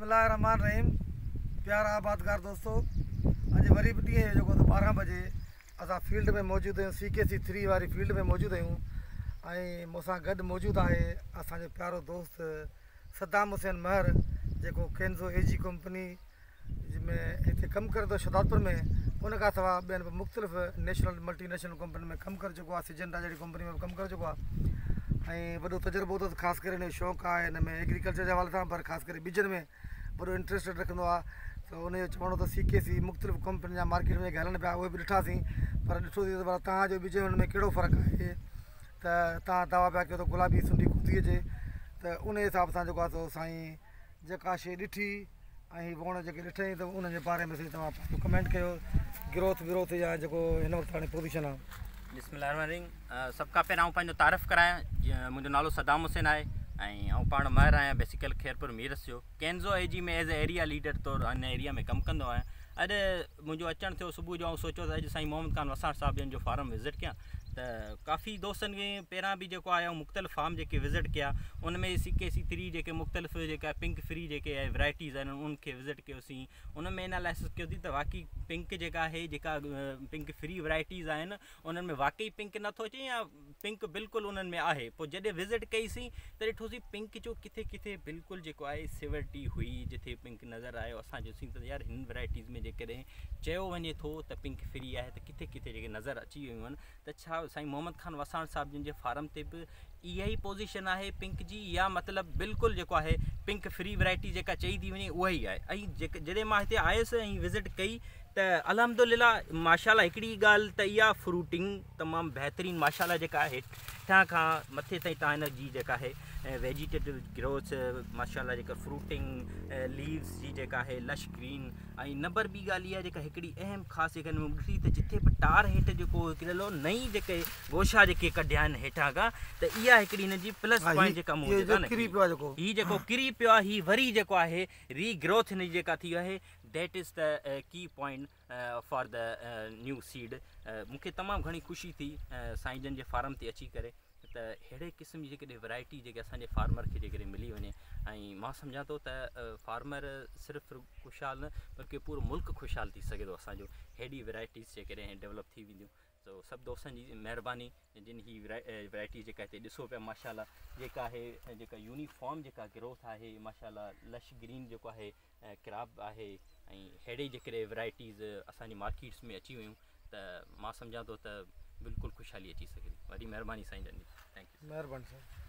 بسم الله الرحمٰن الرحيم پيارا آبادگار دوستو اڄ وري به ڏينهن جو جيڪو 12 بجي اسان فيلڊ ۾ موجود آهيون سي ڪي سي 3 واري فيلڊ ۾ موجود آهيون ۽ مون سان گڏ موجود آهي اسان جو پيارو دوست صدام حسين مهر جيڪو ڪينزو اي جي ڪمپني ۾ هتي ڪم ڪري ٿو شهدادپور ۾ ان کان سواء ٻين به مختلف نيشنل ملٽي نيشنل ڪمپنين ۾ ڪم ڪري چڪو آهي سجنٽا جهڙي ڪمپني ۾ به ڪم ڪري چڪو آهي ۽ وڏو تجربو اٿس خاص ڪري هن جو شوق آهي هن ۾ ايگريڪلچر جي حوالي سان پر خاص ڪري ٻجن ۾ وڏو انٽريسٽ رکندو آهي ته ان جو چوڻ هو ته سي ڪي سي مختلف ڪمپنين جا مارڪيٽ ۾ جيڪي هلن پيا اهي به ڏٺاسين پر ڏٺوسين ته ڀلا توهان جو ٻج هن ۾ ڪهڙو فرق آهي ته توهان دعويٰ پيا ڪيو ته گلابي سنڍي ڪو ٿي اچي ته ان حساب سان جيڪو آهي سو سائين جيڪا شيء ڏٺي ۽ هي ووڻ جيڪي ڏٺائين ته انهن جي باري ۾ سائين توهان پنهنجو ڪمينٽ ڪيو گروٿ وروٿ يا جيڪو هن وقت هاڻي پوزيشن آهي. بسم الله الرحمن الرحيم سڀ کان پهريان آئون پنهنجو تعارف ڪرايان منهنجو نالو صدام حسين آهي ۽ آئون پاڻ ماهر آهيان بيسيڪل خيرپور ميرس جو ڪينزو اي جي ۾ ايز اي ايريا ليڊر طور هن ايريا ۾ ڪم ڪندو آهيان اڄ منهنجو اچڻ ٿيو صبح جو آئون سوچيو ته اڄ سائين محمد خان وساڻ صاحب جن جو فارم وزٽ ڪيان ته ڪافي دوستن کي پهريان به جيڪو آهي مختلف فارم جيڪي وزٽ ڪيا ان ۾ سي ڪي سي ٿري جيڪي مختلف جيڪا پنڪ فري جيڪي ورائٽيز آهن ان کي وزٽ ڪيوسين ان ۾ انالائسس ڪيوسين ته واقعي پنڪ جيڪا آهي جيڪا پنڪ فري ورائٽيز آهن انهن ۾ واقعي پنڪ نٿو اچي يا پنڪ بلڪل انهن ۾ آهي پوء جڏهن وزٽ ڪئي سين ته ڏٺوسين پنڪ جو ڪٿي ڪٿي بلڪل جيڪو آهي سيورٽي هئي جٿي پنڪ نظر آيو اسان چيوسين ته يار هن ورائٽيز ۾ جيڪڏهن چيو وڃي ٿو ته پنڪ فري آهي ته ڪٿي ڪٿي جيڪي نظر اچي ويون آهن ته ڇا سائين محمد خان وساڻ صاحب جن جي فارم تي به اها ئي پوزيشن آهي پنڪ جي يا مطلب بلڪل جيڪو آهي پنڪ فري ورائٽي جيڪا چئي ٿي وڃي اها ئي آهي ۽ جڏهن مان هتي آيس ۽ وزٽ ڪئي ته الحمدلله ماشاءالله هڪڙي ڳالهه ته اها فروٽنگ تمام بهترين ماشاءالله جيڪا هيٺان کان مٿي تائين تان هن جي جيڪا آهي ويجيٽيٽو گروٿ ماشاءالله جيڪا فروٽنگ ليوز جي جيڪا آهي لش گرين ۽ نمبر ٻي ڳالهه اها جيڪا هڪڙي اهم خاص جيڪا ڏٺي ته جتي به ٽار هيٺ جيڪو هڪڙو نئين جيڪي گوشا جيڪي ڪڍيا آهن هيٺان کان ته اها هڪڙي هن جي پلس پوائنٽ جيڪا مون جيڪا هي جيڪو ڪري پيو آهي هي وري جيڪو آهي ري گروٿ هن جي جيڪا ٿي آهي that is the key point for the new seed مون کي تمام گهڻي خوشي ٿي سائين جن جي فارم تي اچي ڪري ته اهڙي قسم جي جيڪڏهن ورائٽي جيڪي اسان جي فارمر کي جيڪڏهن ملي وڃي ۽ مان سمجهان ٿو ته فارمر صرف خوشحال نه بلڪه پورو ملڪ خوشحال ٿي سگهي ٿو اسانجو هيڏي ورائٽيز جيڪڏهن ڊيولپ ٿي وينديون سو سڀ دوستن جي مهرباني جن هي ورائٽي جيڪا هتي ڏسو پيا ماشاءالله جيڪا آهي جيڪا يونيفارم جيڪا گروٿ آهي ماشاءالله لش گرين جيڪو آهي ڪراپ آهي ۽ ههڙي جيڪڏهن ورائٽيز اسان جي مارڪيٽس ۾ اچي ويون ته مان سمجهان ٿو ته بلڪل خوشحالي اچي سگهي ٿي وڏي مهرباني سائين جن جي thank you مهرباني سائين.